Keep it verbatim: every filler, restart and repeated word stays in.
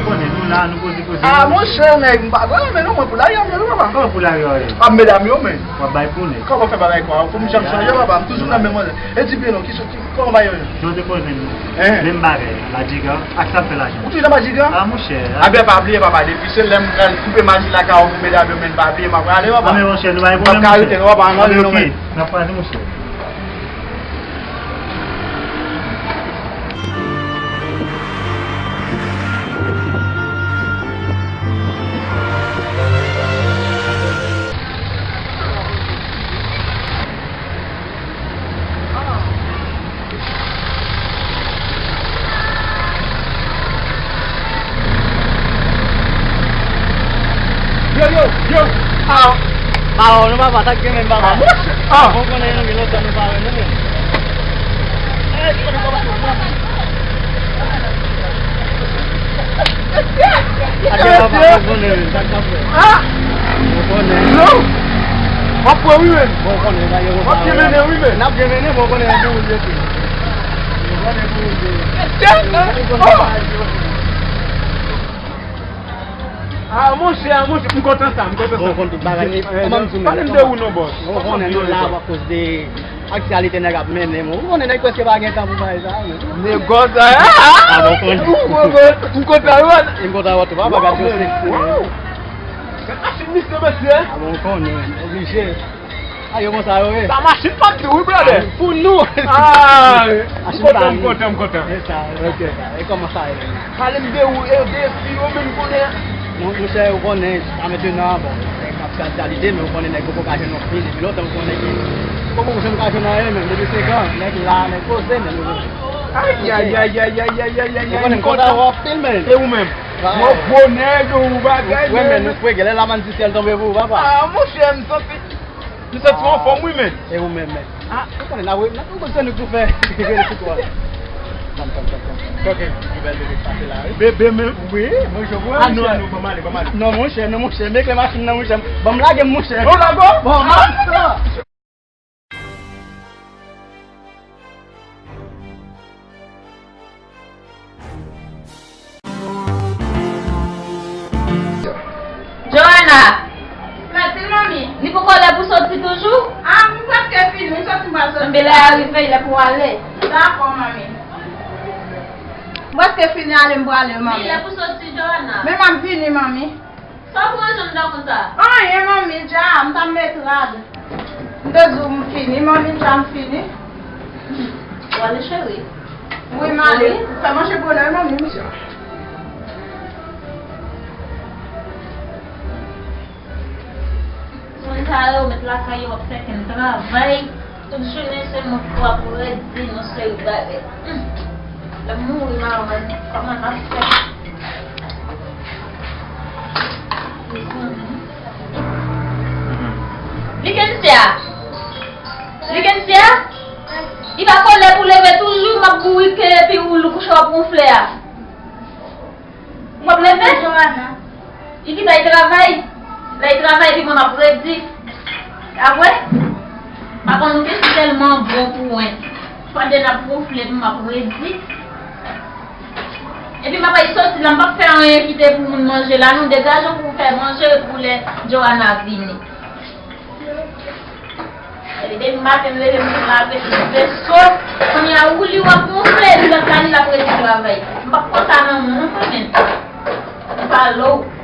Konnen nou la, nou poze koze. Ah, monchè, nèg, m pa pral anmède non, mwen pou lari a, men, papa. Kòman pou lari a, wi? Ah, medam yo, men. W ap bay pou nèg. Kòman fè bagay kwa? Pou m janm chanje, papa, m toujou nan menm manje. E di byen non, ki sou, ki, kòman bagay yo ye? Jan w te konnen nou. Hein? Menm bagay, Badjigan, ak sa fè lajan. Ou toujou nan Badjigan? Ah, monchè. Ah, ben, pa bliye, papa, depi se lè m pral koupe maji lakay ou pou medam yo, men pa bliye, m ap rale, papa. Ah, men monchè, nou pa gen pwoblèm, monchè. M ap ka rete, non, papa, anmède non, men. N ap kwaze, monchè. Yo, yo, yo. Ah. Pawòl, nou papa, sa k gen menm, papa? Ah, monchè. Ah. Bon, konnen nou gen lontan nou pa wè nou menm. Ake papa, bon konnen, sa k ap fè? Ah. Bon konnen. Non. W ap pran wi, men. Bon konnen, sa yo. W ap byen mennen wi, men. N ap byen mennen, bon konnen, pou ou ye tou. Bon konnen pou ou ye. Tchè! Oh! Ah, monchè, ah, monchè, m kontan sa, m kontan sa. Bon, konn tout bagay. Kòman m sou men? Pale m de ou non, bòs. Bon, konnen nou la akoz de aktyalite nèg ap mennen. Ou konnen nèg prèske pa gen tan pou bagay sa, men. Negòs sa, ah, ah, ah. Ah, bon, konnen. Ou, ou, ou, ou kontan, wi. M kontan wè tou, papa, gad yo seksi. Wow. Gad machin misye, mesye. Ah, bon, konnen, oblije. A, yo konsa yo ye. Sa machin p ap di wi, brother. Pou nou. Ah, m kontan, m kontan, m kontan. Se sa, se sa. E kòman sa ye? Pale m de ou, e de fi yo menm konnen. Mon, monchè, ou konnen, jiska mentenan, bon, nèg ap fè aktyalite, men ou konnen nèg poko ka jwenn yon fi, depi lontan ou konnen ki poko janm ka jwenn anyen, men depi senk an, nèg la, nèg poze, men ou konnen. Ay, ay, ay. Ou konnen m kontan wè w anpil, men. E ou menm? Gwo nèg, ou bagay, men. Ou kwè, genlè lamann di syèl tonbe pou ou, papa. Ah, monchè, m santi M santi m anfòm wi, men. E ou menm, men? Ah, ou konnen n ap, n ap, ou konnen se nou k pou fè. Rele sou twa. Tann, tann, tann, tann. Ok, pi bèl bebe k pase la, wi. Bebe, men, wi, mwen jwe pou. Ah, non, non, ban m ale, ban m ale. Non, monchè, non, monchè, m ekle machin nan, monchè. Ban m lage m, monchè. Oh, lage w? Bon, ah, non. Johanna! Mèsi, manmi. Li poko lè pou soti toujou? Ah, m prèske fini, m soti, m pral soti. Enben, lè a rive, lè pou ale. Dakò, manmi. M prèske fini ale, m prale, manmi. Li lè pou soti, Johanna. Men m ap vini, manmi. Sa w pran janm dan konsa? Anyen, manmi, dja, m t ap met rad. M te di w m fini, manmi, dja m fini. W ale, cheri? Wi, m ale. Wi. Fè manje bonè, manmi, m dja. Moun sa yo met lakay yo, w ap fè kenn travay. Tout jounen se mwen k ap redi nan seri bagay. Hmm. Lè m mouri, maman, kòman n ap fè? Likensya! Likensya! Li pa kolè pou leve toujou, m ap bourike epi ou kouche w ap wonfle a. Ou p ap leve? Johanna. Li ki bay travay. Lè li travay, epi mwen m ap redi. A vre? Pa konn ou te si tèlman bon pou mwen. Pandan n ap wonfle, epi m ap redi. Epi m ap al soti la, m p ap fè anyen kite pou moun manje la, non, degaje w pou w fè manje pou lè Johanna vini. Depi maten m leve, m fin lave tout veso. Kounye a, ou li w ap wonfle, li lòt la, li l ap redi travay. M p ap pran sa nan men w non, mwen menm. M pale w.